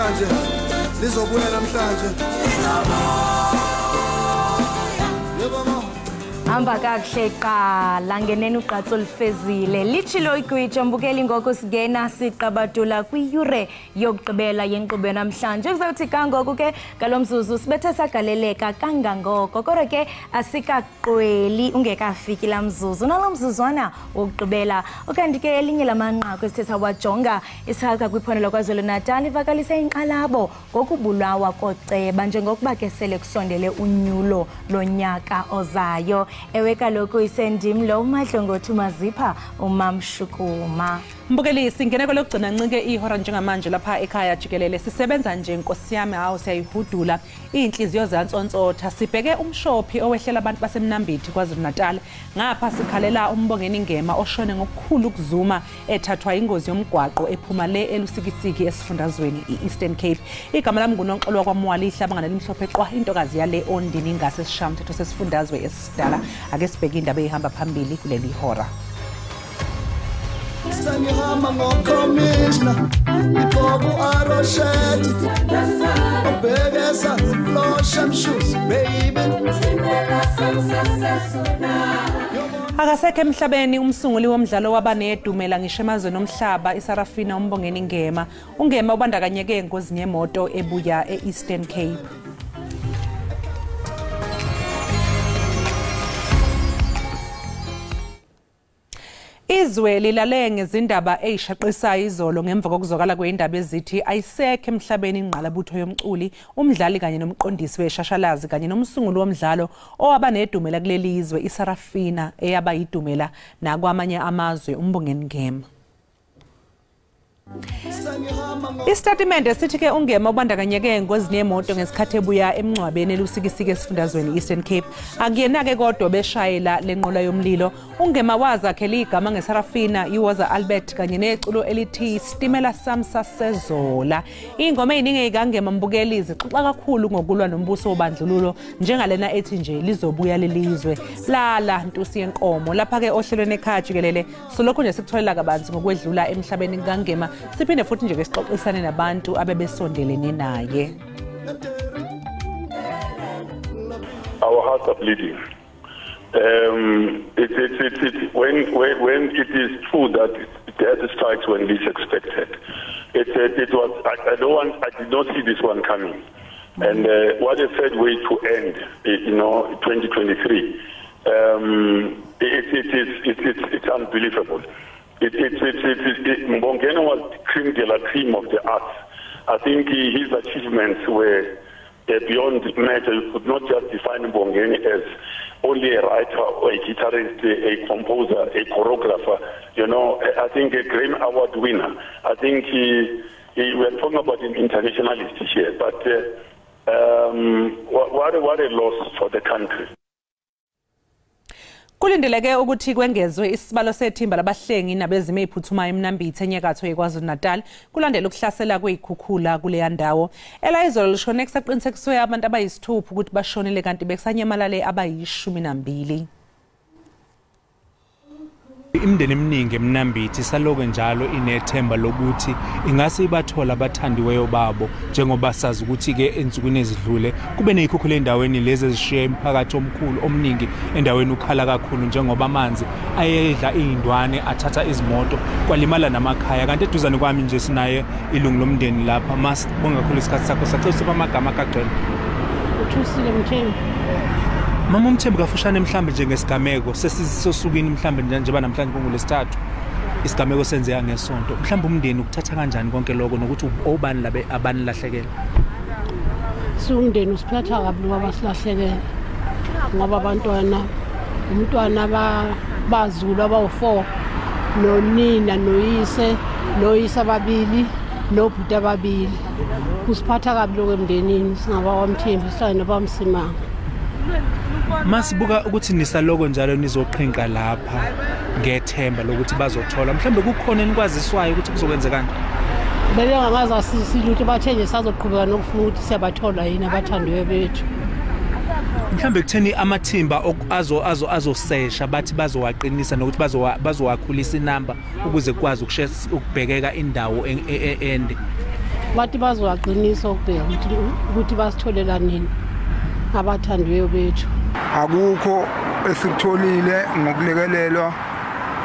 namhlanje, lizobuya namhlanje. Hamba kakuhle qala ngenene ugqatso olufezile litshilo igwitsha mbukeli ngoku singena siqabadula kwiyure yokugqibela yenkqubo namhlanje. Kuzawuthi kangoku ke ngalo mzuzu sibethe sagaleleka kangangoko, kodwa ke asikaqweli ungekafiki laa mzuzu nalo mzuzwana wokugqibela. Ukanti ke elinye lamanqaku esithe sawajonga, isihalka kwiphondo laKwaZulu-Natal ivakalise inkxalabo ngokubulawa kooceba njengokuba ke sele kusondele unyulo lonyaka ozayo. Ewe kaloku isendim lo uMadlongothu Mazipha uMamshukuma. Mbukeli, singene kwelokugcina ncike ihora njengamanje lapha ekhaya jikelele. Sisebenza nje nkosi yami, hawu siyayihudula iy'nhliziyo ziyantsontsotha. Sibheke umshophi owehlela abantu baseMnambithi KwaZulu-Natal. Ngapha sikhalela uMbongeni Ngema oshone ngokukhulu ukuzuma ethathwa ingozi yomgwaqo ephuma le eLusikisiki esifundazweni i-Eastern Cape. Igama lami nguNoxolo kwaMwali, ihlabangana limhlophe qwa, intokazi yale Ondini ngase sishamthetho sesifundazwe esidala. Ake sibheke indaba eyihamba phambili kuleli hora. Sengihamba ngokhomishna, iqobo aroshet, ubhekesa flosham shoes baby. Akasekho emhlabeni umsunguli womdlalo wabanedumela ngisho emazweni omhlaba iSarafina uMbongeni Ngema. UNgema ubandakanyeke engozini yemoto ebuya e-Eastern Cape. Izwe lilale ngezindaba eyishaqisayo izolo ngemva kokuzwakala kwezindaba ezithi ayisekho emhlabeni ingqalabutho yomculi, umdlali kanye nomqondisi weshashalazi kanye nomsunguli womdlalo owaba nedumela kuleli zwe iSarafina eyaba yidumela nakwamanye amazwe uMbongeni Ngema. Isitatimende sithi ke uNgema ubandakanyeke engozini yemoto ngesikhathi ebuya emngcwabeni eLusikisiki esifundazweni Eastern Cape. Akuyena-ke kodwa beshayela lenqola yomlilo. UNgema wazakhela igama ngeSarafina, iWoza Albert kanye neculo elithi Stimela Samsa Sezola. Iy'ngoma ey'ningi kaNgema mbukeli zixoxa kakhulu ngokulwa nombuso wobandlululo njengalena ethi nje lizobuya lelizwe. Lala Ntusi yenkomo. Lapha-ke ohlelweni ekhaya jikelele solokhu nje sikutholela kabanzi ngokwedlula emhlabeni kaNgema. Siphinde futhi nje ke sixoxisane nabantu abebesondelene naye. Our hearts are bleeding. When it is true that death strikes when least expected, it was. I did not see this one coming, and what a sad way to end, you know, 2023. It's unbelievable. Mbongeni was cream de la cream of the arts. I think his achievements were beyond measure. You could not just define Mbongeni as only a writer or a guitarist, a composer, a choreographer. You know, I think a Grammy Award winner. I think we are talking about an internationalist here, but what a loss for the country. Kulindeleke ukuthi kwengezwe isibalo sethimba labahlengi nabezimo eziphuthumayo eMnambithi enyakatho yeKwaZulu-Natal kulandela ukuhlasela kwezikhukhula kuleya ndawo. Elayizolo lishone kusaqinisekiswe abantu abayisithupha ukuthi bashonile kanti bekusanyamalale abayi-12. Imindeni eminingi eMnambithi saloko njalo inethemba lokuthi ingase ibathola abathandiweyo babo, njengoba sazi ukuthi ke ensukwini ezidlule kube nezikhukhula endaweni lezi ezishiye imiphakathi omkhulu omningi endaweni ukhala kakhulu, njengoba amanzi ayedla izindwane athatha izimoto kwalimala namakhaya. Kanti eduzane kwami nje sinaye ilungu lomndeni lapha. Masibonga kakhulu isikhathi sakho, sacela usiphe amagama akagcwele. Uthusile Mthembu. Mama uMthembu, kafushane mhlambe nje ngesigameko sesisosukwini mhlambe njengoba namhlanje kungolwesithathu isigameko senzeka ngesonto, mhlambe umndeni ukuthatha kanjani konke lokho nokuthi obani labe abanilahlekela? Siwumndeni usiphatha kabi ngoba silahlekela, ngoba abantwana umntwana bazulu abawu-4 nonina noyise noyise ababili nobhuti ababili. Kusiphatha kabi lokho emndenini singabakwaMthembu sihlale nabamsimanga. Masibuka ukuthi nisaloko njalo nizoqhinqa lapha ngethemba lokuthi bazothola, mhlambe kukhona enikwaziswayo ukuthi kuzokwenzekani? Bebengakazasisi lutho, bathe nje sazoqhubeka nokufuna ukuthi siyabathola yini abathandiwe bethu. Mhlambe kutheni amathimba azosesha bathi bazowaqinisa nokuthi bazowakhulisa inamba ukuze kwazi ukubhekeka indawo ende. Bathi bazowaqinisa ukubheka ukuthi basitholela nini abathandiweyo bethu. Akukho esikutholile ngokulekelelwa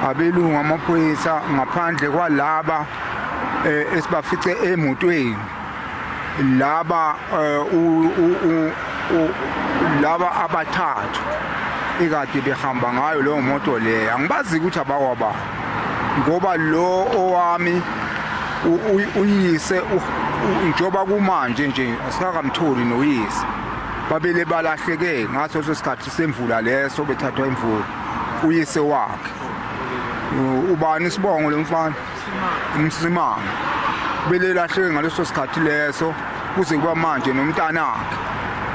abelungu amaphoyisa ngaphandle kwalaba esibafice emotweni, laba laba abathathu ekade behamba ngayo leyo moto leyo. Angibazi ukuthi abakwaba, ngoba lo owami uyise njoba kumanje nje asikakamtholi noyise, babele balahleke ngaso leso sikhathi semvula leso, bethathwa imvula. Uyise wakhe ubani isibongo lomfana uMsimanga, bele lahleke ngaleso sikhathi leso kuze kuba manje, nomntanakhe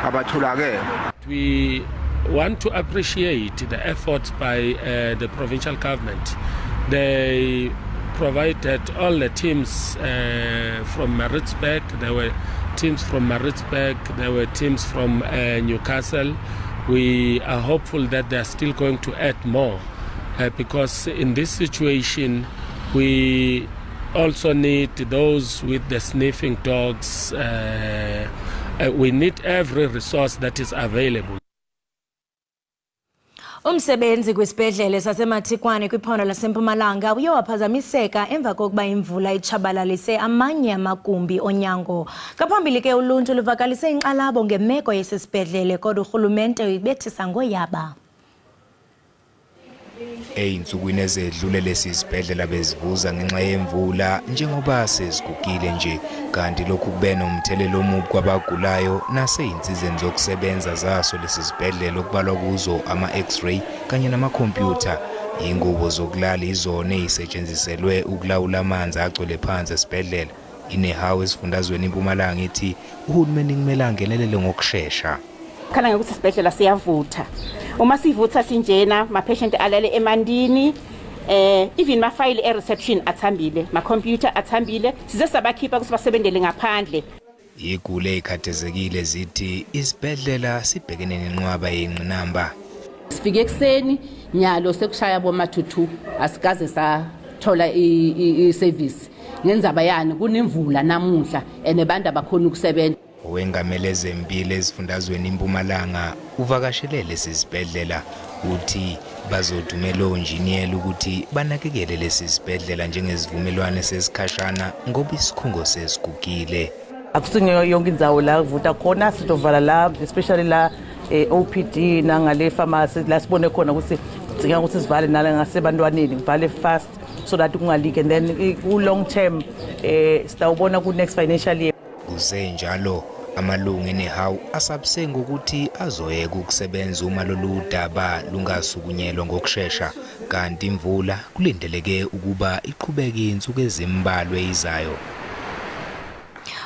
abatholakele. We want to appreciate the efforts by the provincial government. They provided all the teams from Maritzburg. There were teams from Maritzburg, there were teams from Newcastle. We are hopeful that they are still going to add more because in this situation we also need those with the sniffing dogs. We need every resource that is available. Umsebenzi kwisibhedlele saseMathikwane kwiphondo laseMpumalanga uye waphazamiseka emva kokuba imvula itshabalalise amanye amagumbi onyango. Ngaphambili ke uluntu luvakalise inkxalabo ngemeko yesi sibhedlele, kodwa urhulumente uyibethisa ngoyaba. Ey'nsukwini ezedlule lesi sibhedlela bezivuza ngenxa yemvula njengoba sezigugile nje, kanti lokhu kube nomthelela omubi kwabagulayo nasey'nsizeni zokusebenza zaso lesi sibhedlela, okubalwa kuzo ama-x-ray kanye namakhompyutha. Iy'ngubo zokulala izona ey'setshenziselwe ukulawula amanzi agcwele phansi esibhedlela. INehawu esifundazweni iMpumalanga ithi uhulumeni kumele angenelele ngokushesha. Khala ngokuthi isibhedlela siyavutha. Uma sivutha sinjena, ma-patient alale emandini, even ma-file e-reception athambile, ma-computer athambile, size sabakhipha ukuthi basebenzele ngaphandle. Igule ey'khathazekile zithi isibhedlela sibhekene nenqwaba yengqinamba. Sifike ekuseni, nyalo sekushaya boma-2, asikaze sathola i-service. Ngendzaba yani kunemvula namuhla and abantu abakhona ukusebenza. Owengamele ezempilo esifundazweni iMpumalanga uvakashele lesi sibhedlela, uthi bazothumela onjiniyela ukuthi banakekele lesi sibhedlela njengezivumelwano sesikhashana ngoba isikhungo sesigugile. Akusingeyo yonke indzawo la kuvuta khona, sitovala la, especially la OPD nangale pharmacy la sibone khona ukuthi kudingeka ukuthi sivale, nala ngasebantwaneni ngivale fast so that kungaliki, and then ku long term sitawubona ku next financial year. Kusenjalo, amalungu eNehawu asabise ngokuthi azoyeka ukusebenza uma lolu daba lungasukunyelwa ngokushesha, kanti imvula kulindeleke ukuba iqhubeke insuku ezimbalwa ezizayo.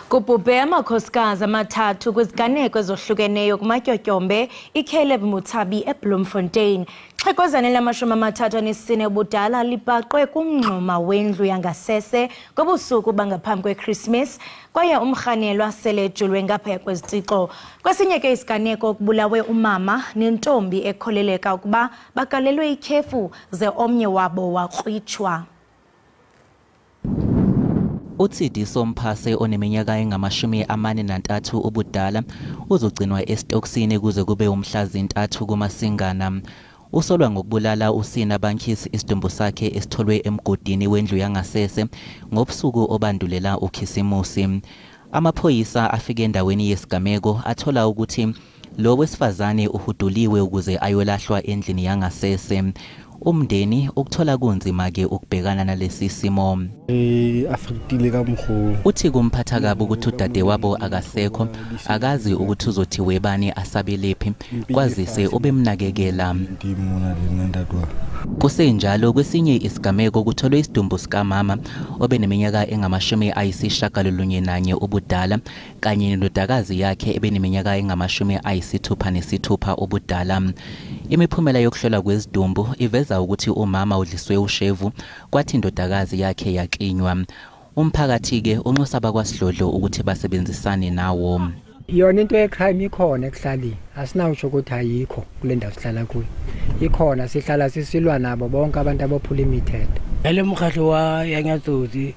Kubhubhe amakhosikazi amathathu kwiziganeko ezohlukeneyo kumatyotyombe iCaleb Muthabi eBloemfontein. Xhekozane lama-34 ubudala libhaqwe kumngxuma wendlu yangasese ngobusuku bangaphambi kweChristmas, kwaye umrhanelwa sele ejulwe ngaphaya kwezitixo. Kwesinye ke isiganeko kubulawe umama nentombi ekholeleka ukuba bagalelwe ityhefu ze omnye wabo wakrwitshwa. uThidi Somphase oneminyaka engama-43 ubudala uzogcinwa esitokisini kuze kube umhla zi-3 kuMasingana. Usolwa ngokubulala uSina Bankhisi, isidumbu sakhe esitholwe emgodini wendlu yangasese ngobusuku obandulela uKhisimusi. Amaphoyisa afike endaweni yesigameko athola ukuthi lo wesifazane uhuduliwe ukuze ayolahlwa endlini yangasese. Umndeni ukuthola kunzima-ke ukubhekana nalesi simo. Uthi kumphatha kabi ukuthi udadewabo akasekho, akazi ukuthi uzothi webani asabelephi, kwazise ubemnakekela. Kusenjalo, kwesinye isigameko kutholwe isidumbu sikamama obeneminyaka engama-91 ubudala kanye nendodakazi yakhe ebeneminyaka engama-66 ubudala. Imiphumela yokuhlolwa kwezidumbu iveza ukuthi umama udliswe ushevu, kwathi indodakazi yakhe yaklinywa. Umphakathi-ke unxusa abakwasidlodlo ukuthi basebenzisane nawo. Yona into ye-crime ikhona ekuhlaleni, asinawusho ukuthi ayikho kule ndawo sihlala kuyo. Ikhona, sihlala sisilwa nabo bonke abantu abophula imithetho. Vele mokgatlho wa Yanyatsotsi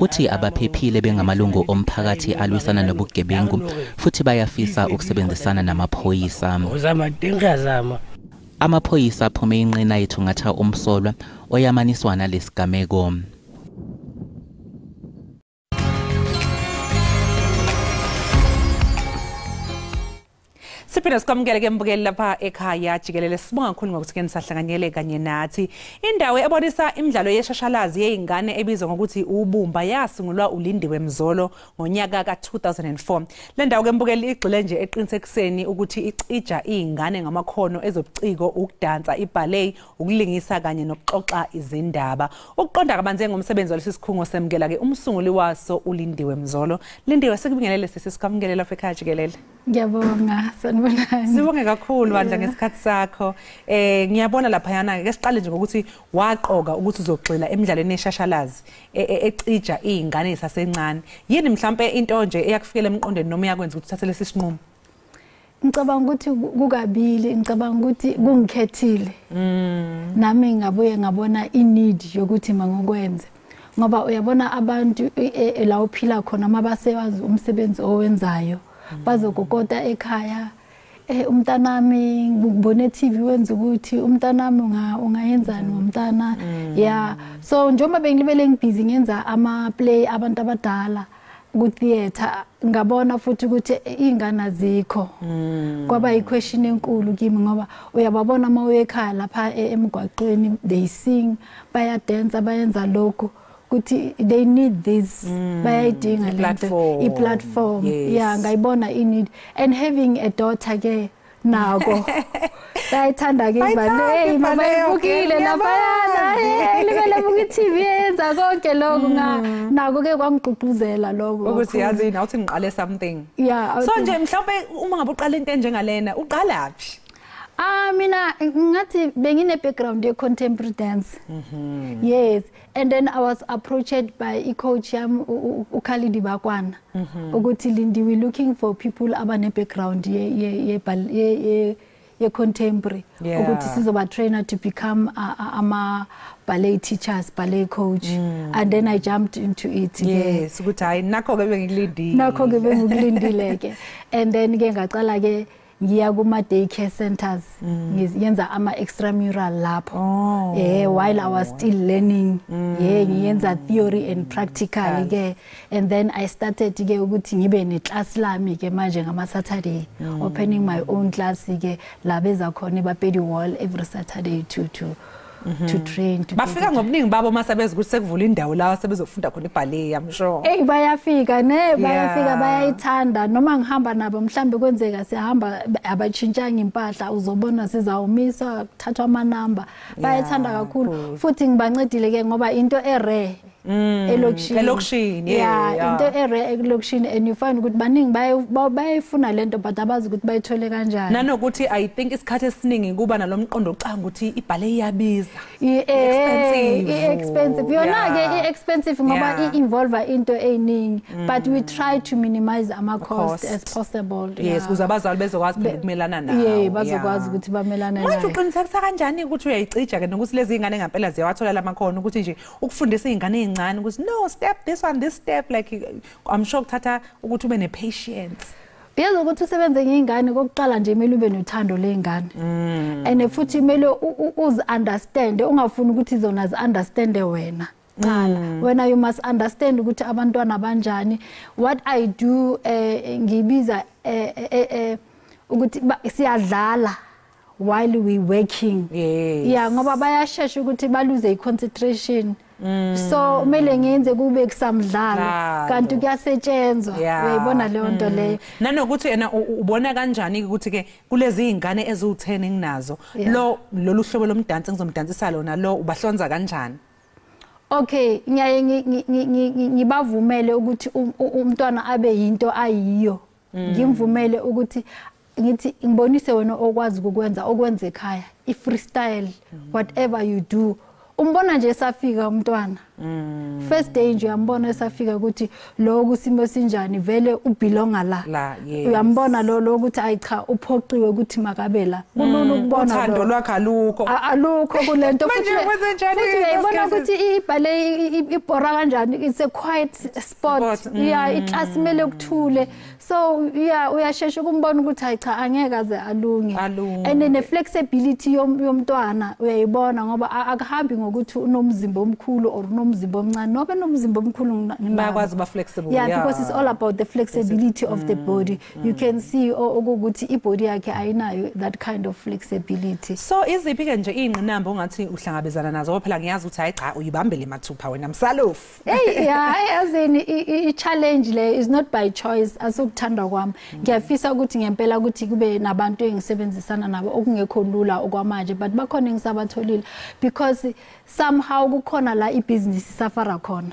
Uthi abaphephile bengamalungu omphakathi alwisana nobugebengu futhi bayafisa ukusebenzisana namaphoyisa. Amaphoyisa aphume inqina ethungatha umsolwa oyamaniswa nalesigameko. Siphinde sikwamukele ke mbukeli lapha ekhaya jikelele. Sibonga kakhulu ngokuthi ke nisahlanganyele kanye nathi. Indawo ebonisa imidlalo yeshashalazi yey'ngane ebizwa ngokuthi Ubumba yasungulwa uLindiwe Mzolo ngonyaka ka-2004. Le ndawo ke mbukeli igxile nje eqinisekiseni ukuthi icija iy'ngane ngamakhono ezobuciko, ukudansa, i-ballet, ukulingisa kanye nokuxoxa izindaba. Ukuqonda kabanzi ngomsebenzi walesi sikhungo semukela ke umsunguli waso uLindiwe Mzolo. Lindiwe, sikubingelele sisi, sikwamukele lapha ekhaya jikelele. Ngiyabonga, sanibonani. Sibonge kakhulu bandla ngesikhathi sakho. Ngiyabona laphayana ke siqale nje ngokuthi waqoka ukuthi uzogxila emidlalweni yeshashalazi ecija izingane ezisasencane. Yini mhlambe into nje eyakufikela emqondweni noma iyakwenza ukuthi uthathe lesi sinqumo? Ngicabanga ukuthi kukabili, ngicabanga ukuthi kungikhethile. Nami ngabuye ngabona i-need yokuthi mangikwenze. Ngoba uyabona abantu la uphila khona mabasewazi umsebenzi owenzayo. Bazokokota ekhaya, umntanami ngibone TV wenza ukuthi umntanami ungayenzani ngomntana. Yeah, so njengoba bengilibele ngibhizi ngenza ama play abantu abadala ku theater, ngabona futhi ukuthi ingane azikho. Kwaba i-question enkulu kimi ngoba uyababona uma uye ekhaya lapha emgwaqweni, they sing, bayadansa, bayenza lokho ukuthi they need this, bayayidinga lento, i-platform. Yeah, ngayibona i-need, and having a daughter ke nako bayayithanda ke i-ballet, mabayibukile laphayana, libele buka i-TV yenza konke lokho, nako ke kwangigqugquzela lokho ukuthi yazi nawuthi ngiqale something. Yeah. So nje mhlawumbe uma ngabe uqala into enjengalena uqalaphi? Mina ngathi bengine background ye contemporary dance. Yes, and then I was approached by i coach yami uKhalidi Bakwana ukuthi Lindi, we looking for people abane background ye contemporary ukuthi sizoba trainer to become ama ballet teachers, ballet coach. And then I jumped into it. Yes, ukuthi hayi nakho ke bengikulindile. Nakho ke bengikulindile ke. And then ke ngaqala ke ngiya kuma daycare centers, ngiyenza ama extramural lapho. While I was still learning, ngiyenza theory and practical ke. And then I started ke ukuthi ngibe ne class lami ke manje ngama Saturday, opening my own class ke la beza khona eBapedi Hall every Saturday to train. Bafika ngobuningi babo masabeza ukuthi sekuvula indawo la sebezofunda khona i-ballet, I'm sure. Hey, bayafika ne, bayafika, bayayithanda. Noma ngihamba nabo mhlambe kwenzeka siyahamba abatshintshanga impahla, uzobona sizawumisa kuthathwa amanamba. Bayayithanda kakhulu futhi ngibancedile ke ngoba into e-rare elokishini. Elokishini, yeah, into e-rare elokishini, and you find ukuthi baningi bayayifuna lento but abazi ukuthi bayithole kanjani. Nanokuthi I think isikhathi esiningi kuba nalomqondo ocanga ukuthi i-ballet iyabiza. I-expensive. Yona ke i-expensive ngoba i-involve into eyiningi, but we try to minimize ama cost as possible. Yes, ukuze abazali bezokwazi ukumelana nawo. Yeah, bazokwazi ukuthi bamelane nayo. Manje uqinisekisa kanjani ukuthi uyayicija ke nokuthi lezi izingane ngempela ziyawathola lamakhono, ukuthi nje ukufundisa izingane ezincane ukuthi no step this one, this step, like I'm sure kuthatha ukuthi ube ne patience. Uyazi ukuthi usebenze ngey'ngane kokuqala nje kumele ube nothando ley'ngane. And futhi kumele uzi-understande, ungafuni ukuthi zona zi-understande wena. Qala. Wena you must understand ukuthi abantwana banjani. What I do, ngibiza ukuthi siyadlala while we working. Yes. Yeah, ngoba bayashesha ukuthi baluze i-concentration. So kumele ngenze kube kusamdlalo kanti kuyasetshenzwa. Uyayibona leyo nto leyo. Nanokuthi yena ubona kanjani ukuthi ke kulezi izingane eziwu10 enginazo lo lolu hlobo lomdansi engizomdansisa lona lo ubahlonza kanjani? Okay, ngiyaye ngibavumele ukuthi umntwana abe yinto ayiyo. Ngimvumele ukuthi ngithi ngibonise wena okwazi ukwenza okwenza ekhaya, i freestyle, whatever you do. Umbona nje esafika umntwana. First day nje uyambona esafika ukuthi lo kusimo sinjani, vele ubelonga la. Uyambona lo ukuthi ayi cha, uphoqiwe ukuthi makabe la. Kulula ukubona uthando lwakhe alukho. Alukho kulento, futhi uyayibona ukuthi ibhale ibhora kanjani, it's a quiet sport. Yeah, iclass kumele kuthule, so yeah, uyashesha ukumbona ukuthi hayi cha, angeke aze alunge. And ne flexibility yomntwana uyayibona, ngoba akuhambi ngokuthi unomzimba omkhulu or unomzimba omncane, noba nomzimba omkhulu bayakwazi uba flexible. Yeah, because it's all about the flexibility of the body. You can see ukuthi ibody yakhe ayinayo that kind of flexibility. So iziphi ke nje ingqinamba ongathi uhlangabezana nazo? Ngoba phela ngiyazi ukuthi hayi cha, uyibambele mathupha wena msalofu. Hey, yeah, yazini i-challenge le is not by choice, asukuthanda kwami. Ngiyafisa ukuthi ngempela ukuthi kube nabantu engisebenzisana nabo, okungekho lula okwamanje, but bakhona engisabatholile, because somehow kukhona la ibhizinisi safara khona.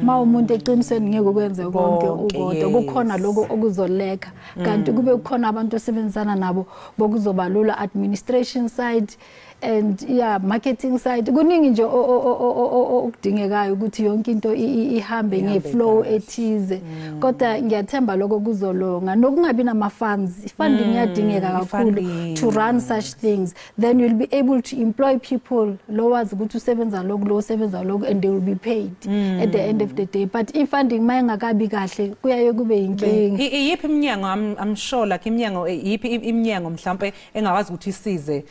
Ma umuntu eqinisweni ngeke ukwenze konke ukodwa, kukhona lokho okuzoleka, kanti kube kukhona abantu osebenzisana nabo bokuzoba lula, administration side and yeah, marketing side, kuningi nje okudingekayo ukuthi yonke into ihambe ngeflow ethize. Kodwa ngiyathemba lokho kuzolonga, nokungabi nama funds, funding iyadingeka kakhulu to run such things. Then you'll be able to employ people, lo wazi ukuthi usebenza lokhu, lo usebenza lokhu, and they will be paid at the end of the day. But if funding mayingakabi kahle, kuyaye kube inkinga. Iyiphi iminyango, I'm sure like iminyango, iyiphi iminyango mhlambe engakwazi ukuthi isize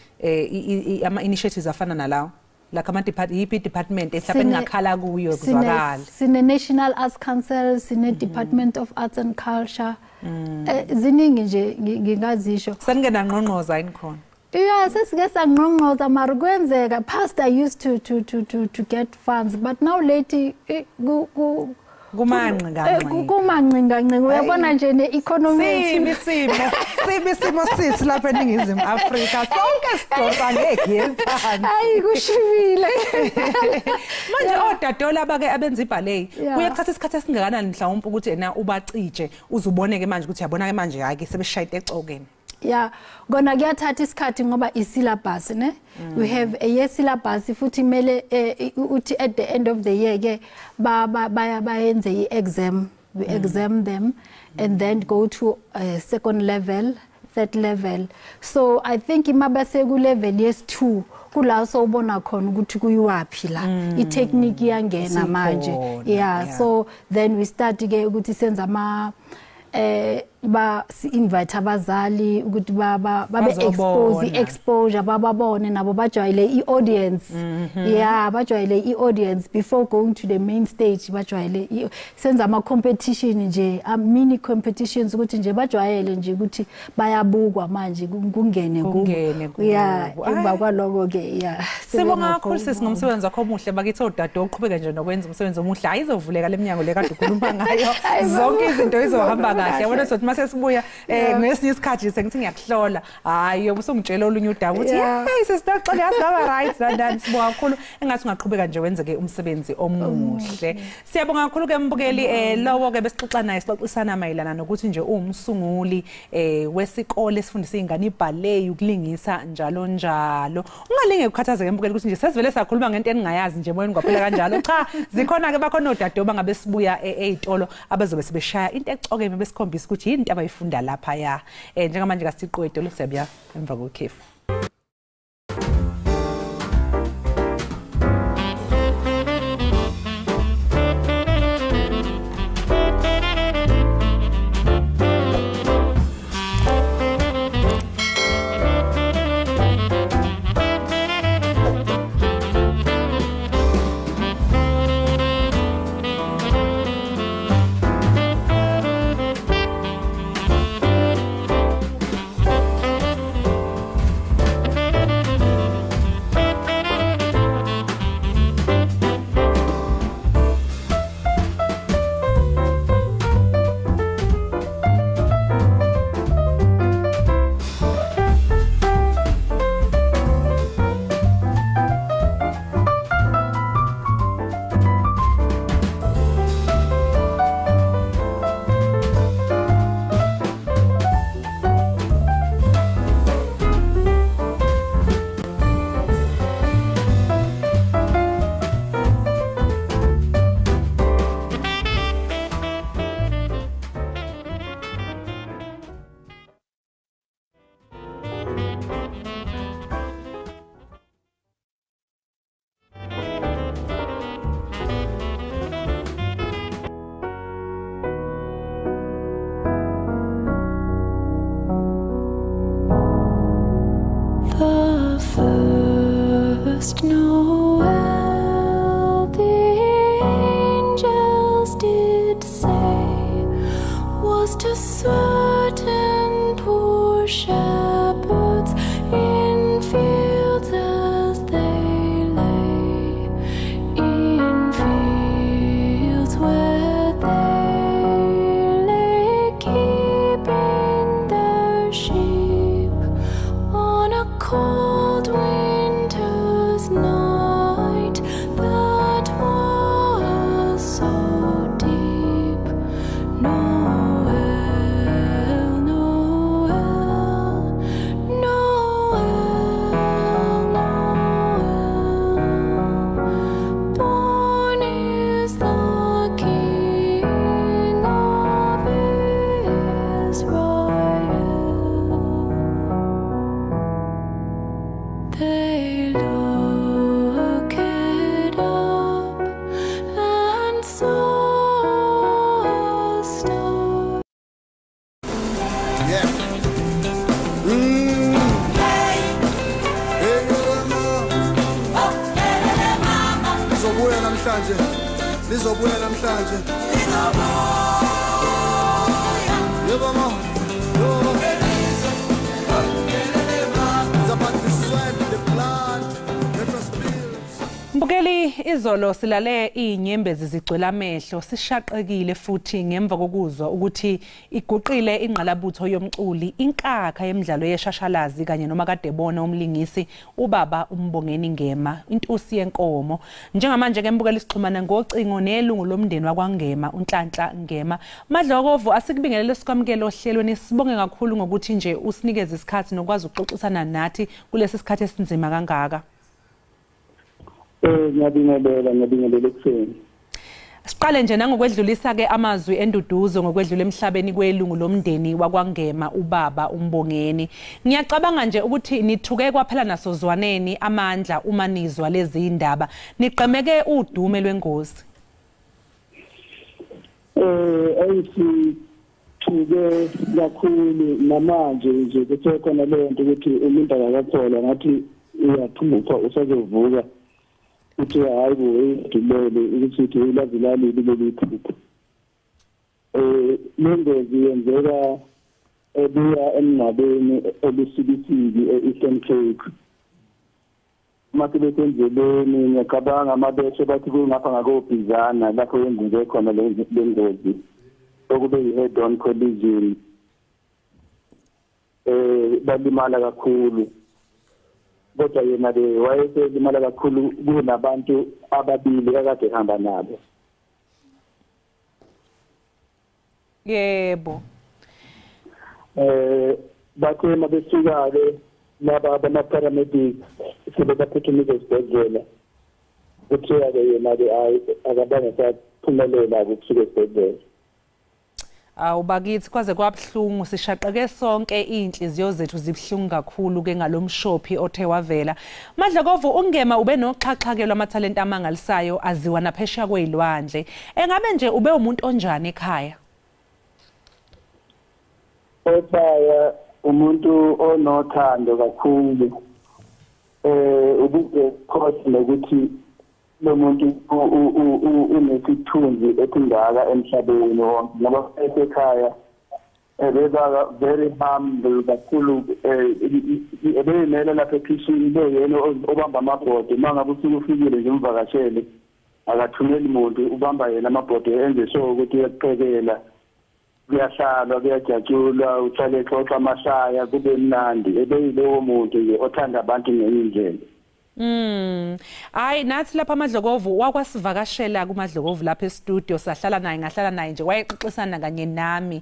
ama initiatives afana nalawo, like ama department, department mhlawumbe ningakhala kuyo kuzwakala? Sine National Arts Council, sine Department of Arts and Culture, ziningi nje ngingazisho. Seningena ngqongqoza yini khona? Yeah, sesike sangqongqoza, mara kwenzeka. Past I used to get funds, but now lately kumanqinganqinga, uyabona nje ne-economy simo sithi lapha eNingizimu Afrika sonke sidonsa ngegeli phansi. Hayi, kushibile manje. Odade laba ke abenza ibhalei, kuye kuthatha isikhathi esingakanani mhlawumbe ukuthi ena ubacije uzuboneke manje ukuthi yabona ke manje hayi ke sebeshayite ecokeni? Yeah, kona kuyathatha isikhathi ngoba i-syllabus ne, we have a year syllabus, futhi kumele uthi at the end of the year ke bayenze i-exam, we exam them and then go to second level, third level. So I think imabase ku level yes 2 kula sowubona khona ukuthi kuyiwaphi la, i-technique iyangena manje. Yeah, so then we start ke ukuthi senza ama ba si-invite abazali ukuthi babe expose, exposure, bababone nabo, bajwayele i-audience. Yeah, bajwayele i-audience before going to the main stage, bajwayele senza ama-competition nje, mini competitions, ukuthi nje bajwayele nje ukuthi bayabukwa manje, kungene kubo. Yeah, emva kwaloko-ke, yeah. Sibonga kakhulu sisi ngomsebenzi wakho omuhle. Bakithi odade, uqhubeke nje nokwenza umsebenzi omuhle. Ayizovuleka le minyango le kade ukhuluma ngayo, zonke izinto izohamba kahle. Yabona sothi mase sibuya ngesinye isikhathi sengithi ngiyakuhlola, hayi ubusungitshela olunye udaba ukuthi hey sesixoxe yasaba right nandani. Sibonga kakhulu, engathi ungaqhubeka nje wenze ke umsebenzi omuhle. Siyabonga kakhulu ke mbukeli, lowo ke besixoxa naye, sixoxisana mayelana nokuthi nje uwumsunguli wesikole esifundisa izingane ibhalei, ukulingisa njalo njalo. Ungalinge ukukhathazeke mbukeli ukuthi nje sesivele sakhuluma ngento eningayazi nje moyeni kwaphela kanjalo. Cha, zikhona ke, bakhona odade bangabe sibuya ezitolo abazobe sebeshaya into ecokeme besikhombisa ukuthi yini into abayifunda lapha ya. Njengamanje kasiqwe idolo, siyabuya emva kwekhefu. Certain poor shepherds in fields as they lay, in fields where they lay keeping their sheep on a cold winter's night that was so deep. Noel, Noel, Noel, Noel, born is the King of Israel. They looked up and saw a star. Yeah. Hey, mama. Lizobuya namhlanje. Lizobuya namhlanje. Yebo ma. Yebo. It's about the sweat, the blood, that was spilled. Mbukeli, izolo silale izinyembezi zigcwele amehlo, sishaqekile futhi ngemva kokuzwa ukuthi iguqile ingqalabutho yomculi, inkakha yemidlalo yeshashalazi kanye nomakadebona umlingisi ubaba uMbongeni Ngema, intusi yenkomo. Njengamanje ke mbukeli sixhumana ngocingo nelungu lomndeni wakwaNgema, uNhlanhla Ngema. Madlokovu, asikubingelele sikwamukele ohlelweni, sibonge kakhulu ngokuthi nje usinikeze isikhathi nokwazi ukuxoxisana nathi kulesi sikhathi esinzima kangaka. Ngiyabingelela ekuseni. Siqale nje nangokwedlulisa ke amazwi enduduzo ngokwedlula emhlabeni kwelungu lomndeni wakwaNgema ubaba uMbongeni. Ngiyacabanga nje ukuthi nithuke kwaphela nasozwaneni amandla uma nizwa lezi indaba. Niqemeke udume lwengozi. Ayisithuke kakhulu namanje nje kusekhona leyo nto ukuthi umuntu akakathola ngathi uyaphupha usazovuka. Uthi hayi bo idulele ukuthi ulazilali leli phupho. Lengozi yenzeka ebuya emngcwabeni eLusikisiki e-Eastern Cape. Mase besendleleni ngiyacabanga amabeshe bathi kungapha ngakobhizana lapho yenzeke khona le ngozi okube yi-head on collision. Balimala kakhulu. Kodwa yena ke wayeselimala kakhulu kunabantu ababili akade ehamba nabo. Yebo. Bathe mabesuka ke laba abama-paramedics sebebaphuthumisa esibhedlela. Kuthiwa ke yena ke hayi akabange saphumelela ukusuka esibhedlela. Awu bakithi, kwaze kwabuhlungu, sishaqeke sonke, inhliziyo zethu zibuhlungu kakhulu ke ngalomshophi othe wavela. Madlokovu, uNgema ube noxhaxhakelo amathalente amangalisayo aziwa naphesheya kwezilwandle. Engabe nje ube umuntu onjani ekhaya? Ekhaya umuntu onothando kakhulu. Ubukhosi nokuthi lo muntu unesithunzi esingaka emhlabeni wonke, ngoba esekhaya ebeba very humble kakhulu. Ebeyimele lapha ekhishini beyena obamba amabhodi. Uma ngabe usuke ufikile nje umvakashele, akathumeli muntu, ubamba yena amabhodi, enze sure ukuthi uyakuphekela, kuyahlalwa, kuyajatshulwa, uhlale exoxa amahlaya, kube mnandi. Ebeyilowo muntu nje othanda abantu ngenye indlela. Hayi, nathi lapha amadlokovu wakwasivakashela kumadlokovu lapha e-studio, sahlala naye, ngahlala naye nje, wayexoxisana kanye nami.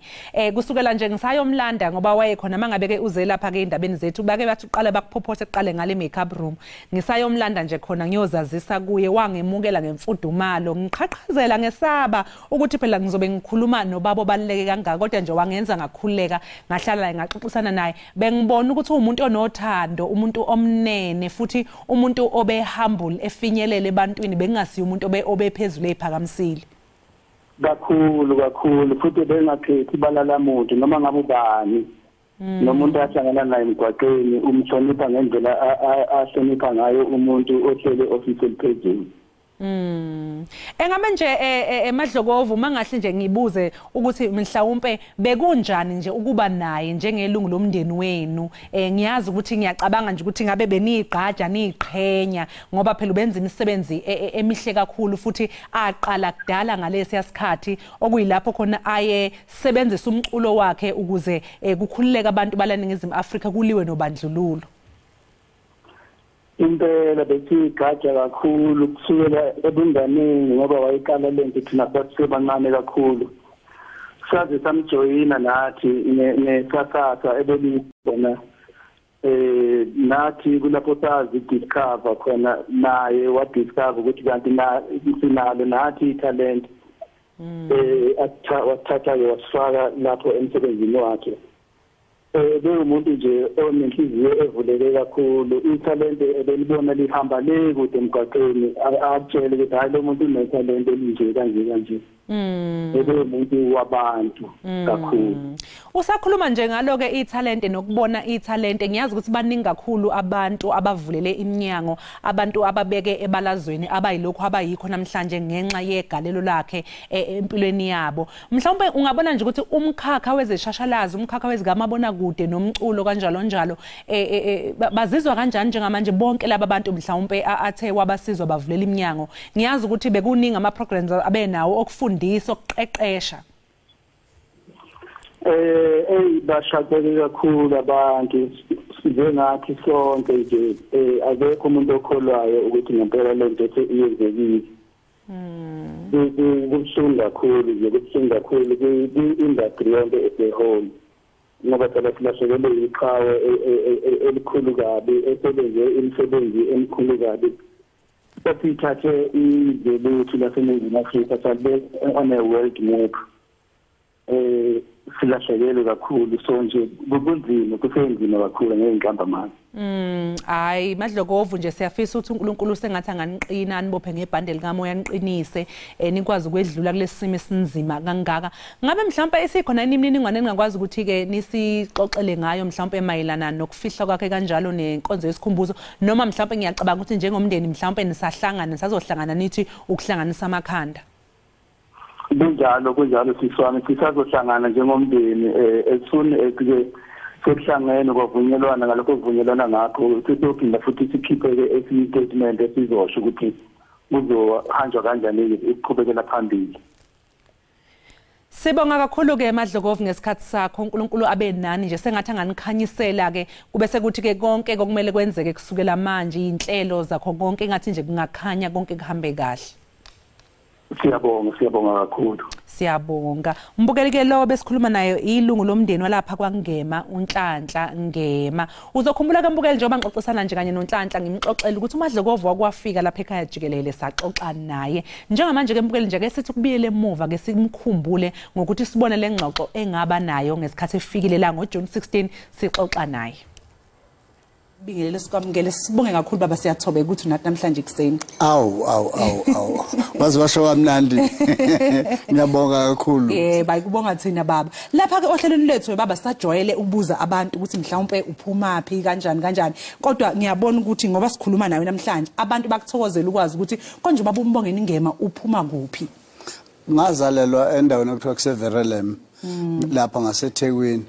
Kusukela nje ngisayomlanda ngoba wayekhona mangabe ke uze lapha ke endabeni zethu, bake bathi uqale bakuphophothe eqale ngale makeup room. Ngisayomlanda nje khona ngiyozazisa kuye, wangemukela ngemfudumalo, ngiqhaqhazela ngesaba ukuthi phela ngizobe ngikhuluma nobaba obaluleke kangaka, kodwa nje wangenza ngakhululeka, ngahlala naye ngaxoxisana naye. Bengibona ukuthi uwumuntu onothando, umuntu omnene, futhi umuntu obe humble, efinyelele ebantwini, bengingasiyo umuntu obe phezulu eziphakamisile. Kakhulu kakhulu, futhi bengakhethi balala muntu noma ngabe ubani. Nomuntu ahlangana naye emgwaqeni umhlonipha ngendlela ahlonipha ngayo umuntu ohlele office eliphezulu. Engabe nje eMadlokovu mangahle nje ngibuze ukuthi mhlawumbe bekunjani nje ukuba naye njengelungu lomndeni wenu. Ngiyazi ukuthi ngiyacabanga nje ukuthi ngabe benigqaja niqhenya ngoba phela ubenza imisebenzi emihle kakhulu futhi aqala kudala ngalesi yasikhathi okuyilapho khona aye sebenzisa umculo wakhe ukuze kukhululeke abantu balaNingizimu Afrika kuliwe nobandlululo. Impela besigaja kakhulu kusukela ebunganeni ngoba wayiqala lento thina sasebancane kakhulu. Saze samjoyina nathi nesasasa ebelibona nathi kulapho sazi discover khona naye wa discover ukuthi kanti sinalo nathi talent. Wathatha wasifaka lapho emsebenzini wakhe. Bekumuntu nje onenhliziyo evuleke kakhulu, ithalente ebelibona lihamba le kude emgwaqeni akutshele ukuthi hayi lo muntu unethalente elinje kanje kanje. Ebe umuntu wabantu kakhulu. Usakhuluma nje ngalo ke ithalente nokubona ithalente, ngiyazi ukuthi baningi kakhulu abantu abavulele iminyango, abantu ababeke ebalazweni abayilokhu abayikho namhlanje ngenxa yegalelo lakhe empilweni yabo. Mhlawumbe ungabona nje ukuthi umkhakha wezeshashalazi, umkhakha wezikamabona kude nomculo kanjalo njalo bazizwa kanjani njengamanje bonke laba bantu mhlawumbe athe wabasizwa bavulela iminyango. Ngiyazi ukuthi bekuningi ama programs abenawo okufundisa okuqeqesha. Bashaqeke kakhulu abantu njengathi sonke nje akekho umuntu okholwayo ukuthi ngempela lento iyenzekile. Kubuhlungu kakhulu nje, kubuhlungu kakhulu kwi-industry yonke as a whole ngoba phela silahlekelwe iqhawe elikhulu kabi esebenze imisebenzi emikhulu kabi. Sasithathe izwe lethu laseNingizimu Afrika salibeka on a world map. Silahlekelwe kakhulu, so nje kunzima, kusenzima kakhulu ngey'nkambi manje. Hayi Madlokovu nje siyafisa ukuthi uNkulunkulu sengathi anganiqina anibophe ngebhande likamoya aniqinise nikwazi ukwedlula kulesi simo esinzima kangaka. Ngabe mhlawumbe isikhona imininingwane eningakwazi ukuthi ke nisixoxele ngayo mhlawumbe mayelana nokufihla kwakhe kanjalo nenkonzo yesikhumbuzo, noma mhlawumbe ngiyacabanga ukuthi njengomndeni mhlawumbe nisahlangana nisazohlangana nithi ukuhlanganisa amakhanda? Kunjalo, kunjalo siswami, sisazohlangana njengomndeni as soon as ke sekuhlangene kwavunyelwana ngalokho kuvunyelwana ngakho sizophinda futhi sikhiphe-ke esinye statement esizosho ukuthi kuzohanjwa kanjani ukuqhubekela phambili. Sibonga kakhulu ke Madlokovu ngesikhathi sakho. uNkulunkulu abe nani nje, sengathi anganikhanyisela ke kube sekuthi ke konke okumele kwenzeke kusukela manje, inhlelo zakho konke engathi nje kungakhanya konke kuhambe kahle. Siyabonga, siyabonga kakhulu. Siyabonga. Mbukeli ke lo besikhuluma nayo ilungu lomndeni walapha kwaNgema, uNhlanhla Ngema. Uzokhumbula ke mbukeli njengoba ngixoxisana nje kanye noNhlanhla ngimxoxela ukuthi uMadlokovu wakwafika lapha ekhaya jikelele saxoxa naye. Njengamanje ke mbukeli nje ke sithi kubiyele emuva ke simkhumbule ngokuthi sibone lengxoxo engaba nayo ngesikhathi efikile la ngoJune 16 sixoxa naye. Bingelele sikwamukele, sibonge kakhulu baba, siyathobeka ukuthi unathi namhlanje ekuseni. Awu awu awu awu. Waze washo kamnandi. Ngiyabonga kakhulu. Bayikubonga thina baba. Lapha ke ohlelweni lethu baba sajwayele ukubuza abantu ukuthi mhlawumbe uphuma phi kanjani kanjani. Kodwa ngiyabona ukuthi ngoba sikhuluma nawe namhlanje abantu bakuthokozela ukwazi ukuthi konje baba uMbongeni Ngema uphuma kuphi. Ngazalelwa endaweni okuthiwa kuseVerelem lapha ngaseThekwini.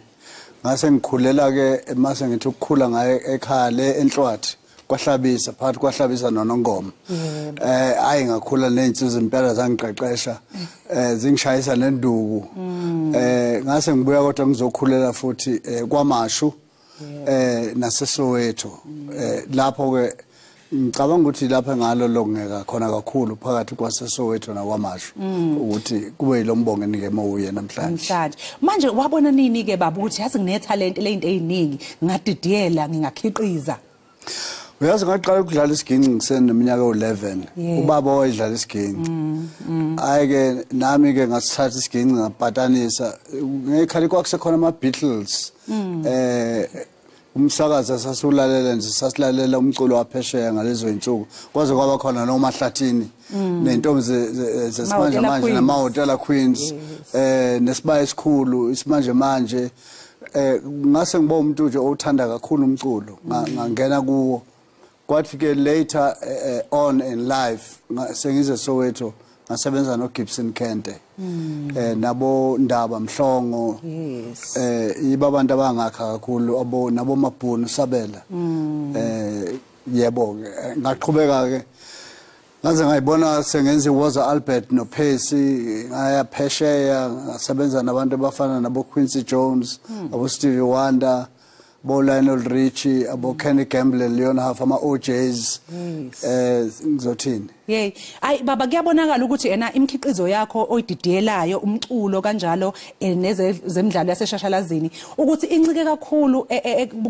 Ngase ngikhulela ke mase ngithi ukukhula ngaye ekhaya le enhlwathi kwaHlabisa, phakathi kwaHlabisa noNongoma. Ayi ngakhula nezinsizwa impela zangiqeqesha, zingishayisa nenduku. Ngase ngibuya kodwa ngizokhulela futhi kwaMashu naseSoweto. Lapho ke ngicabanga ukuthi lapha ngalo longeka khona kakhulu phakathi kwaseSoweto nakwaMashu ukuthi kube yiloMbongeni Ngema uye namhlanje. Manje wabona nini ke baba ukuthi yazi nginethalente lento eziningi, ngingadidiyela, ngingakhiqiza? Uyazi ngaqala ukudlala isiginci ngiseneminyaka u11. Ubaba wayedlala isiginci. Hayi ke nami ke ngasithatha isiginci ngapatanisa ngekhala kwakusekhona ama Beatles. Umsakazo sasulalela nje, sasilalela umculo waphesheya ngalezo insuku kwaze kwaba khona noMahlathini nentombi zesimanje manje namaHotela Queens nesibaya esikhulu isimanje manje. Ngase ngiba umuntu nje othanda kakhulu umculo, ngangena kuwo. Kwathi ke later on in life sengize Soweto, ngasebenza no Gibson Kente, nabo Ndaba Mhlongo, yiba abantu abangakha kakhulu, abo nabo Mabhunu Sabela. Yebo, ngaqhubeka ke ngaze ngayibona sengenza iWoza Albert no Percy, ngaya phesheya ngasebenza nabantu abafana nabo Quincy Jones, abo Stevie Wonder, bo Lionel Richie, abo Kenny Gamble, Leon Huff, ama OJs. Ngizothini? Yey, ayi baba, kuyabonakala ukuthi ena imikhiqizo yakho oyididiyelayo, umculo kanjalo nezemidlalo yaseshashalazini, ukuthi incike kakhulu,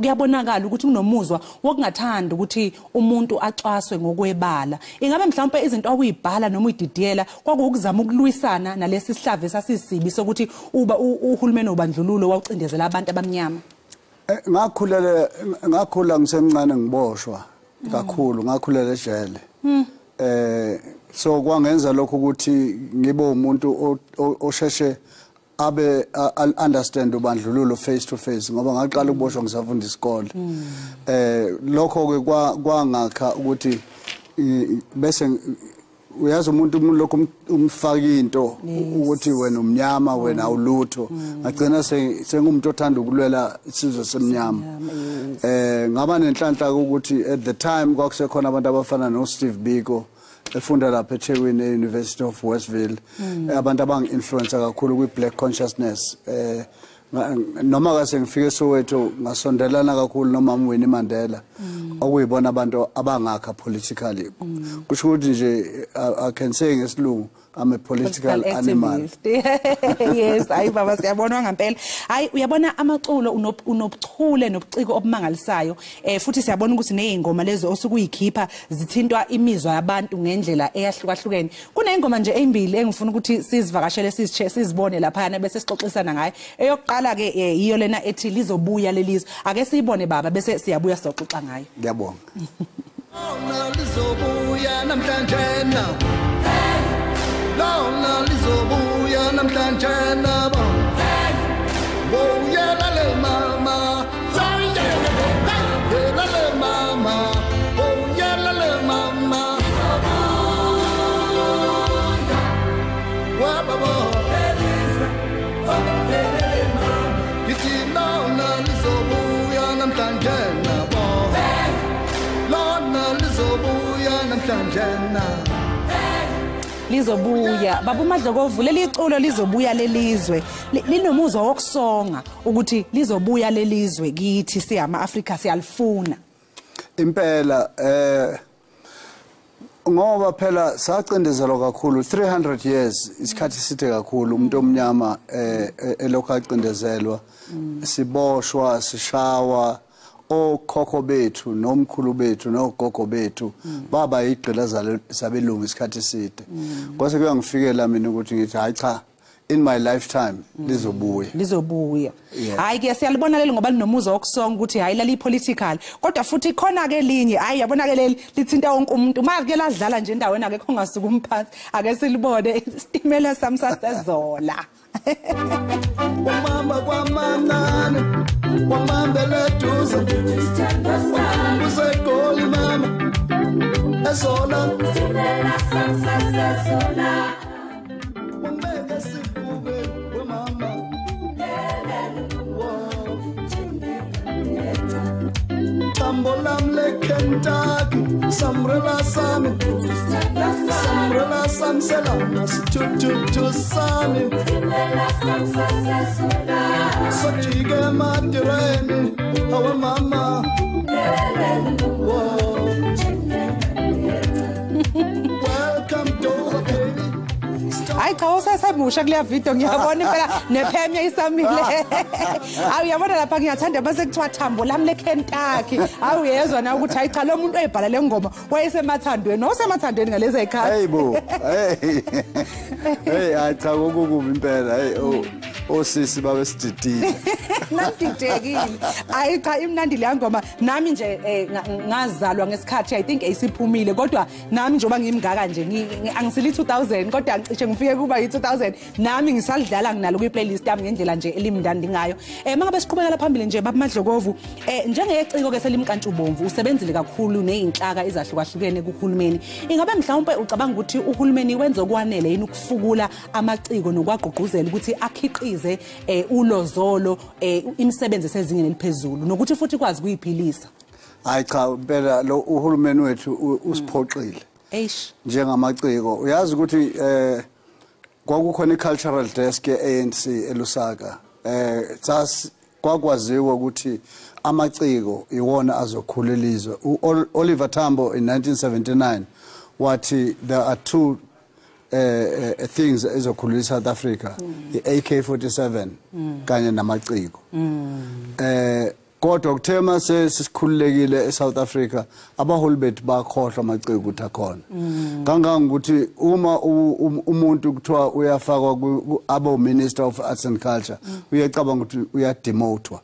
kuyabonakala ukuthi kunomuzwa wokungathanda ukuthi umuntu acwaswe ngokwebala. Ingabe mhlawumbe izinto awuyibhala noma uyididiyela kwakuwukuzama ukulwisana nalesi sihlava esasisibi sokuthi uba uhulumeni obandlululo wawucindezela abantu abamnyama? Ngakhula ngisemncane, ngiboshwa kakhulu, ngakhulela ejele. So kwangenza lokho ukuthi ngibe umuntu osheshe abe understand ubandlululo face to face, ngoba ngaqala ukuboshwa ngisafunda isikole. Lokho ke kwangakha ukuthi bese uyazi umuntu lokho umfaka into ukuthi wena umnyama, wena awulutho. Ngagcina sengumuntu othanda ukulwela isizwe semnyama. Ngaba nenhlanhla ukuthi at the time kwakusekhona abantu abafana no Steve Biko efunda lapha eThekwini e-University of Westville, abantu abangi-influence kakhulu kwi-black consciousness. Noma kase ngifike eSoweto ngasondelana kakhulu nomama Winnie Mandela, okuyibona abantu abangakha politically. Kusho ukuthi nje I can say ngesilungu I'm a political animal. Yes, hayi baba, siyabona ngempela. Hayi, uyabona amaculo unobuchule nobuciko obumangalisayo. Futhi siyabona ukuthi nezingoma lezo osukuyikhipha zithintwa imizwa yabantu ngendlela eyahlukahlukene. Kunezingoma nje ezimbili engifuna ukuthi sizivakashele, sizibone lapha bese sixoxisana ngayo. Eyokuqala ke yiyo lena ethi lizobuya lelizwe. Ake siyibone baba bese siyabuya sizoxoxa ngayo. Ngiyabonga. Lizobuya namhlanje na. Lona lizobuya namhlanje nabo. Woyela le mama, yela le mama, woyela le mama. Wababo, ithi lona lizobuya namhlanje nabo. Lona lizobuya namhlanje na. Lizobuya baba uMadlokovu, leli culo lizobuya lelizwe linomuzwa wokusonga ukuthi lizobuya lelizwe kithi siyama Afrika, siyalifuna impela. Ngoba phela sacindezelwa kakhulu 300 years, isikhathi sithe kakhulu umuntu omnyama elokhu acindezelwa, siboshwa, sishawa. Okhokho bethu nomkhulu bethu nogogo bethu baba igqila zabelungu isikhathi eside. Kwase kuyangifikela mina ukuthi ngithi hayi cha, in my lifetime lizobuya. Lizobuya. Hayi ke siyalibona leli ngoba linomuzwa wokusonga ukuthi hayi lali political, kodwa futhi khona ke linye, hayi yabona ke leli lithinta wonke umuntu. Manje ke ladlala nje endaweni akekho ongasuka umphansi. Ake silibone isitimela sami sasezola. Umama kwamanani wamambele duze, usegoli mama ezola, wambeke sifube wemama, tambo lam le Kentucky, samrela sami, samrela sam selama sitututu sami, sojike madireni awe mama. Welcome to the baby. Hayi cha, usasemusha kuleya video, ngiyabona impela nephemya isamile. Hayi uyabona lapha ngiyathanda bese kuthiwa thambo lami leKentucky. Hayi uyezwa na ukuthi hayi cha, lo muntu oyibhala le ngoma wayesemathandweni, wayesemathandweni ngalezi ezikhathi. Hey bo. Hey. Hey, hayi cha, kokubi impela. Hey, osisi babe sididile. Ngandidekile. Ayi cha, imnandi le ngoma. Nami nje ngazalwa ngesikhathi, I think, esiphumile, kodwa nami njengoba ngimngaka nje, angisili 2000, kodwa ngicishe ngifike kuba yi2000, nami ngisalidlala, nginalo kwi playlist yami ngendlela nje elimndandi ngayo. Mangabe siqhubekela phambili nje, baba Madlokovu, njengeciko ke selimkantshubomvu, usebenzile kakhulu nezinhlaka ezahlukahlukene kuhulumeni. Ingabe mhlawumbe ucabanga ukuthi uhulumeni wenza okwanele yini ukufukula amaciko nokwagqugquzela ukuthi akhiqize ulozolo, imisebenzi esezingeni eliphezulu, nokuthi futhi kwazi kuyiphilisa? Hayi cha, impela lo uhulumeni wethu usiphoxile. Eish. Njengamaciko, uyazi ukuthi kwakukhona i-cultural desk ye-ANC eLusaka. Sas kwakwaziwa ukuthi amaciko iwona azokhula ilizwe. Oliver Tambo in 1979 wathi there are two things ezokhulisa South Africa, i-AK47 kanye namaciko. Kodwa kuthema sesikhululekile eSouth Africa, abaholi bethu bakhohlwa amaciko ukuthi akhona, kangangokuthi uma umuntu kuthiwa uyafakwa abo Minister of Arts and Culture, uyacabanga ukuthi uyademotwa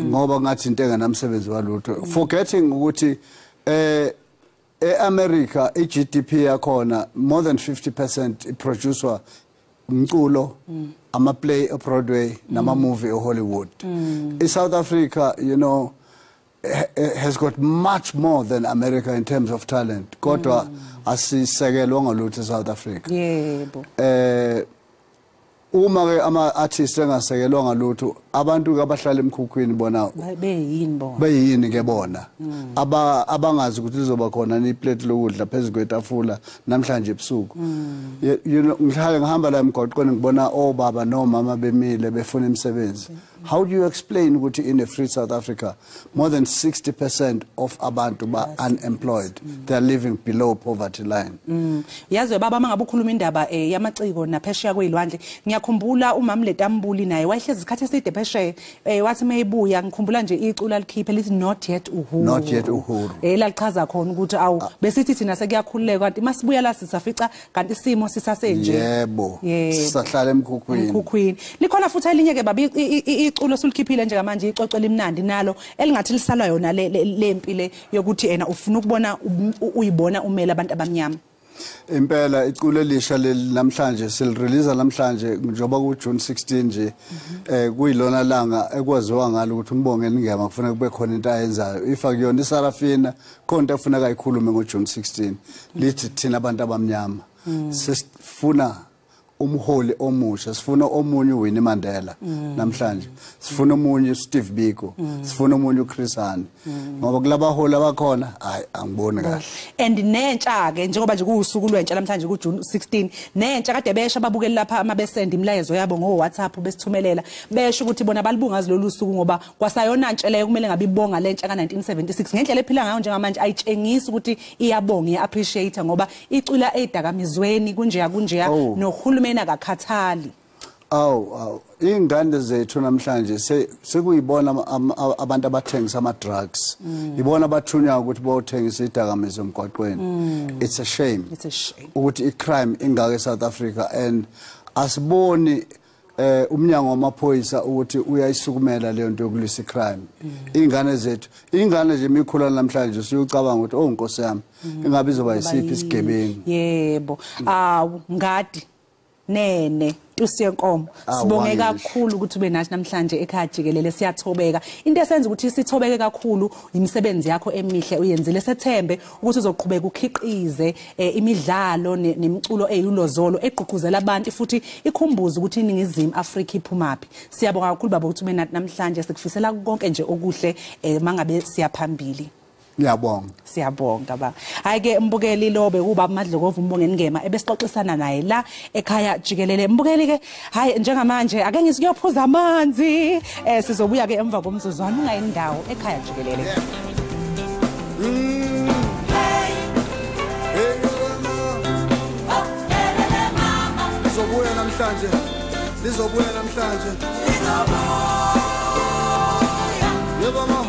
ngoba ngathi into enganamsebenzi walutho, forgetting ukuthi eAmerica iGDP yakhona more than 50% iproducewa umculo, ama play eBroadway nama movie eHollywood. ISouth Africa has got much more than America in terms of talent, kodwa asisekelwa ngalutho eSouth Africa. Yebo. Uma ke ama artists engasekelwa ngalutho, abantu abahlala emkhukhwini bona beyini bona? Beyini ke bona aba abangazi ukuthi lizoba khona ni plate lokudla phezulu kwetafula namhlanje ebusuku? Ngihlale ngihamba la emgwaqweni, ngibona obaba nomama bemile befuna imisebenzi. How do you explain ukuthi in a free South Africa more than 60% of abantu ba unemployed, they are living below poverty line? Yazi baba, mangabe ukhuluma indaba yamaciko naphesheya kwezilwandle, ngiyakhumbula umama Letambuli naye wayehlezi isikhathi eside phesheya, wathi mayibuya, ngikhumbula nje icula likhiphe lithi "Not Yet Uhuru". Not Yet Uhuru. Lalichaza khona ukuthi awu, besithi thina sekuyakhululeka, kanti masibuya la sisafica kanti isimo sisasenje. Yebo, sisahlala emkhukhwini. Emkhukhwini. Likhona futhi elinye ke baba iculo sulikhiphile njengamanje, icwecwe limnandi nalo elingathi lisalwa yona le lempi le yokuthi ena ufuna ukubona uyibona umele abantu abamnyama. Impela, iculo elisha leli namhlanje silirelease namhlanje njengoba ku June 16 nje, kuyilona langa ekwaziwa ngalo ukuthi uMbongeni Ngema kufanele kube khona into ayenzayo. If akuyona iSarafina, khona into afuneka ayikhulume ngo June 16. Lithi thina abantu abamnyama sesifuna umholi omusha, sifuna omunye uWinnie Mandela namhlanje, sifuna omunye uSteve Biko, sifuna omunye uChris Hani, ngoba kulabaholi abakhona, hayi, angiboni kahle. And nentsha ke, njengoba nje kuwusuku lwentsha namhlanje ku June 16, nentsha kade besha ababukeli lapha amabesend imilayezo yabo ngo WhatsApp besithumelela, besho ukuthi bona balibungazi lolu suku, ngoba kwasayona ntsha leyo kumele ngabe ibonga lentsha ka1976 ngendlela ephila ngayo njengamanje ayitshengisi ukuthi iyabonga, iya-appreciate, ngoba icula edakamizweni kunjeya kunjeya nohulumeni akakhathali. Awu awu, ingane zethu namhlanje sekuyibona abantu abathengisa ama drugs, ibona abathunywa ukuthi bayothengisa idakamizwa emgwaqweni. It's a shame. It's a shame ukuthi i-crime ingaka eSouth Africa and asiboni umnyango wamaphoyisa ukuthi uyayisukumela leyo nto yokulwisa icrime. Ingane zethu, ingane nje imikhula namhlanje, usuyucabanga ukuthi, oh nkosi yami, ingabe izoba yisiphi isigebengu? Yebo. Awu, ngadi nene tusiyenkomo, sibonge kakhulu ukuthi ube nathi namhlanje ekhaya jikelele. Siyathobeka. Into esenza ukuthi sithobeke kakhulu imisebenzi yakho emihle uyenzile. Sethembe ukuthi uzoqhubeka ukhiqize imidlalo nemiculo eyulozolo egqugquzela abantu futhi ikhumbuze ukuthi iNingizimu Afrika iphumaphi. Siyabonga kakhulu baba ukuthi ube nathi namhlanje. Sikufisela konke nje okuhle mangabe siyaphambili. Ngiyabonga. Siyabonga ba. Hayi ke mbukeli, lo bekuba Madlokovu uMbongeni Ngema ebesixoxisana naye la ekhaya jikelele. Mbukeli ke, hayi, njengamanje ake ngisiyophuza amanzi. Sizobuya ke emva komzuzwana, ungayindawo, ekhaya jikelele. Lizobuya namhlanje. Lizobuya namhlanje. Lizobuya. Yebo ma.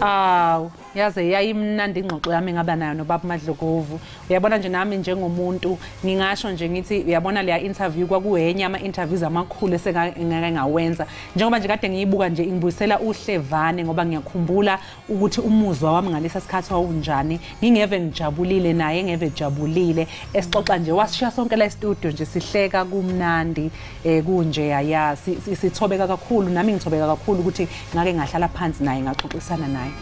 Awu. Yaze yayimnandi ingxoxo yami ngaba nayo nobaba Madlokovu. Uyabona nje nami njengomuntu ngingasho nje ngithi uyabona leya interview kwakuyenye ama interviews amakhulu esengake ngawenza. Njengoba nje kade ngiyibuka nje ingibuyisela uhlevane ngoba ngiyakhumbula ukuthi umuzwa wami ngalesa sikhathi wawunjani. Ngingeve ngijabulile naye ngeve jabulile esixoxa nje wasishiya sonke la studio nje sihleka kumnandi kunje yaya sithobeka kakhulu nami ngithobeka kakhulu ukuthi ngake ngahlala phansi naye ngaxoxisana naye.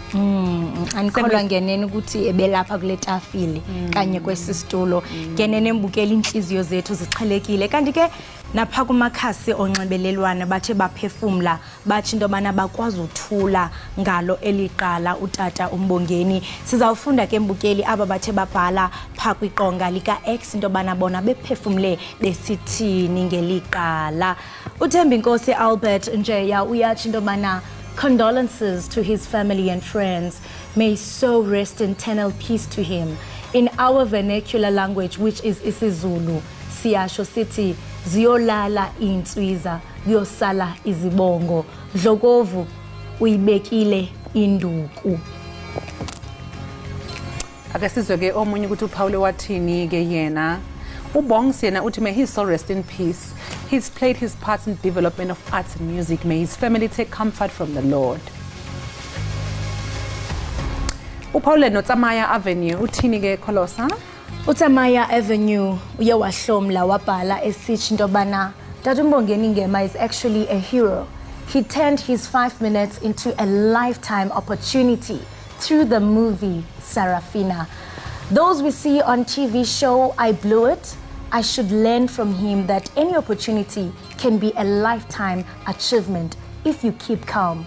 Andikholwa ngenene ukuthi ebelapha kule tafile kanye kwesisitulo ngenene mbukela inhliziyo zethu zixhelekile. Kanti ke napha kumakhasi onxibelelwano bathe baphefumla bathi into yobana bakwazi uthula ngalo eliqala utata uMbongeni. Sizawufunda ke mbukeli aba bathe babhala pha kwiqonga lika-X into yobana bona bephefumle besithini ngeliqala. UThembinkosi Albert Njeya uyatsho into yobana condolences to his family and friends. May so rest in eternal peace to him. In our vernacular language, which is isiZulu, siyasho sithi ziyolala inswiza, kuyosala izibongo. Dlokovu uyibekile induku. Ake sizwe ke omunye ukuthi uPaul wathini ke yena. UBongs yena uthi may his soul rest in peace. He's played his part in development of arts and music. May his family take comfort from the Lord. uPaul noTsamaya Avenue uthini ke Kholosa? uTsamaya Avenue uye wahlomla wabhala esithi into yobana Tata uMbongeni Ngema is actually a hero. He turned his 5 minutes into a lifetime opportunity through the movie Sarafina. Those we see on TV show I Blew It, I should learn from him that any opportunity can be a lifetime achievement if you keep calm.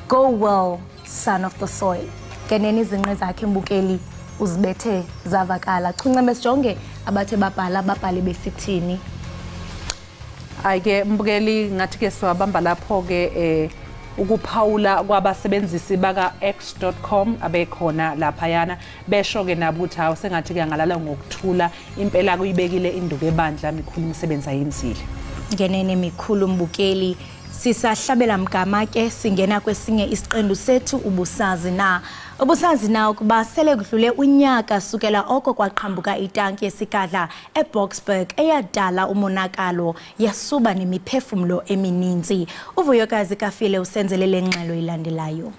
Go well, son of the soil. Keneni izinqe zakhe mbukeli uzibethe zavakala. Chunceme sijonge abathe babhala babhale besithini. Ayike mbukeli ngathi ke siwabamba lapho ke ukuphawula kwabasebenzisi baka x.com abekhona laphayana besho ke nabo ukuthi hawu sengathi ke angalala ngokuthula impela kuyibekile induku ebandla mikhulu imisebenzi ayenzile. Ngenene mikhulu mbukeli. Sisahlabela mgama ke singena kwesinye isiqendu sethu ubusazi na. Ubusazi na ukuba sele kudlule unyaka sukela oko kwaqhambuka itanki yesigadla eBoksburg eyadala umonakalo yasuba nemiphefumlo emininzi. UVuyokazi Kafile usenzele le ngxelo ilandelayo.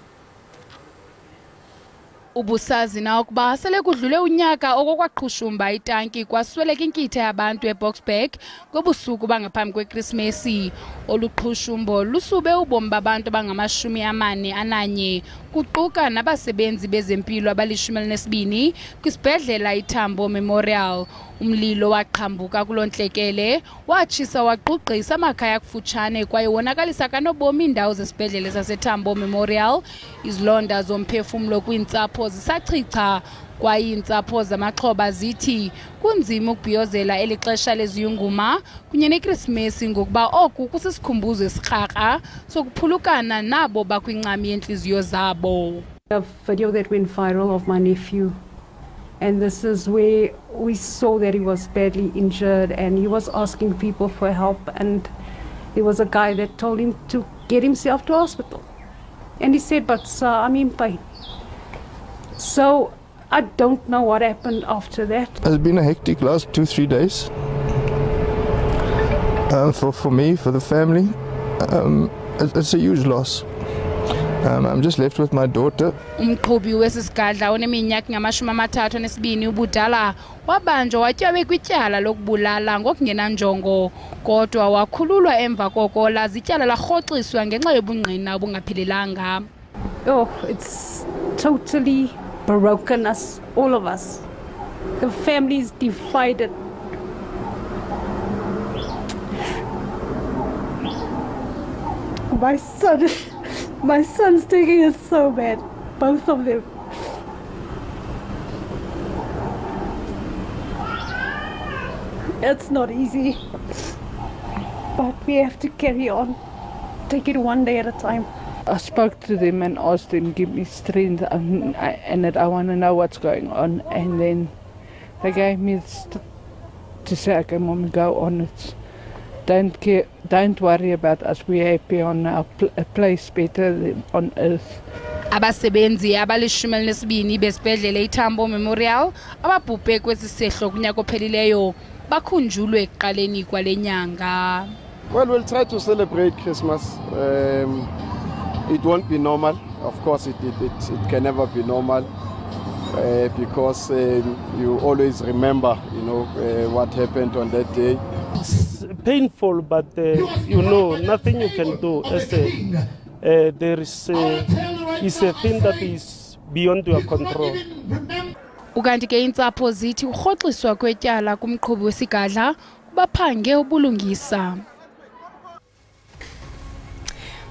Ubusazi na ukuba sele kudlule unyaka okokwaqhushumba itanki kwasweleka inkitha yabantu eBoksburg ngobusuku bangaphambi kweKrismesi. Oluqhushumbo lusube ubomi babantu abangama-41 kuquka nabasebenzi bezempilo abali-12 kwisibhedlela iTambo Memorial. Umlilo waqhambuka kuloo ntlekele watshisa wagqugqisa amakhaya akufutshane kwaye wonakalisa kanobomi iindawo zesibhedlele saseTambo Memorial. Izilonda zomphefumlo kwiintsapho zisachicha kwaye iintsapho zamaxhoba zithi kunzima ukubhiyozela eli xesha leziyunguma kunye neKrisimesi ngokuba oku kusisikhumbuzo esikrakra sokuphulukana nabo bakwincam yeentliziyo zabo. A video that went viral of my nephew, and this is where we saw that he was badly injured and he was asking people for help, and there was a guy that told him to get himself to hospital. And he said, but sir, I'm in pain. So I don't know what happened after that. It's been a hectic last 2-3 days. For me, for the family, it's a huge loss. I'm just left with my daughter. Umqhubi wesisigadla oneminyaka ngama-32 ubudala wabanjwa watyawe kwityala lokubulala ngokungenanjongo, kodwa wakhululwa emva koko laze ityala larhoxiswa ngenxa yobungqina obungaphelelanga. Oh, it's totally broken us, all of us. The family is divided. My son's taking it so bad, both of them. It's not easy, but we have to carry on, take it one day at a time. I spoke to them and asked them, give me strength and that I want to know what's going on. And then they gave me to say, okay, Mom, go on. It's, don't care, don't worry about us. We're happy on our place better than on earth. Abasebenzi abali-12 besibhedlele iTambo Memorial ababhubhe kwesi sehlo kunyaka ophelileyo bakhunjulwe ekuqaleni kwale nyanga. Well, we'll try to celebrate Christmas. It won't be normal. Of course, it can never be normal because you always remember what happened on that day. It's painful, but nothing you can do. As a, there is a thing that is beyond your control. Ukanti ke iintsapho zithi urhoxiswa kwetyala kumqhubi wesigadla kubaphange ubulungisa.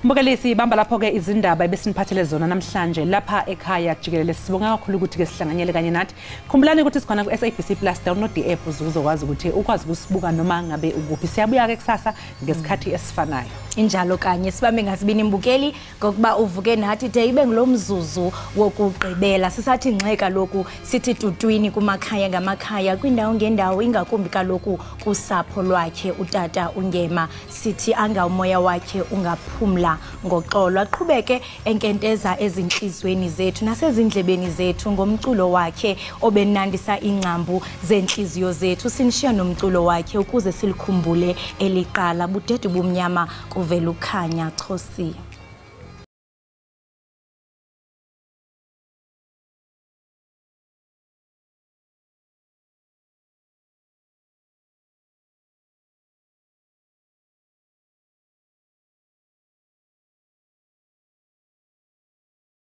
Mbukeli, sibamba lapho-ke izindaba ebesiniphathele zona namhlanje lapha ekhaya jikelele. Sibonga kakhulu ukuthi-ke sihlanganyele kanye nathi. Khumbulani ukuthi sikhona ku-SABC Plus. Download i-app ukuze uzokwazi ukuthi ukwazi ukusibuka noma ngabe ukuphi. Siyabuya-ke kusasa ngesikhathi esifanayo. Injalo kanye, sibambe ngasibini mbukeli ngokuba uvuke nathi de ibe ngulo mzuzu wokugqibela. Sisathi ngxe kaloku, sithi tutwini kumakhaya ngamakhaya, kwindawo ngendawo, ingakumbi kaloku kusapho lwakhe utata uNgema. Sithi anga umoya wakhe ungaphumla ngoxolo, aqhubeke enkenteza ezinhlizweni zethu nasezindlebeni zethu ngomculo wakhe obenandisa ingcambu zenhliziyo zethu. Sinishiya nomculo wakhe ukuze silikhumbule eliqala budede bumnyama kuvela ukhanya. Chosi.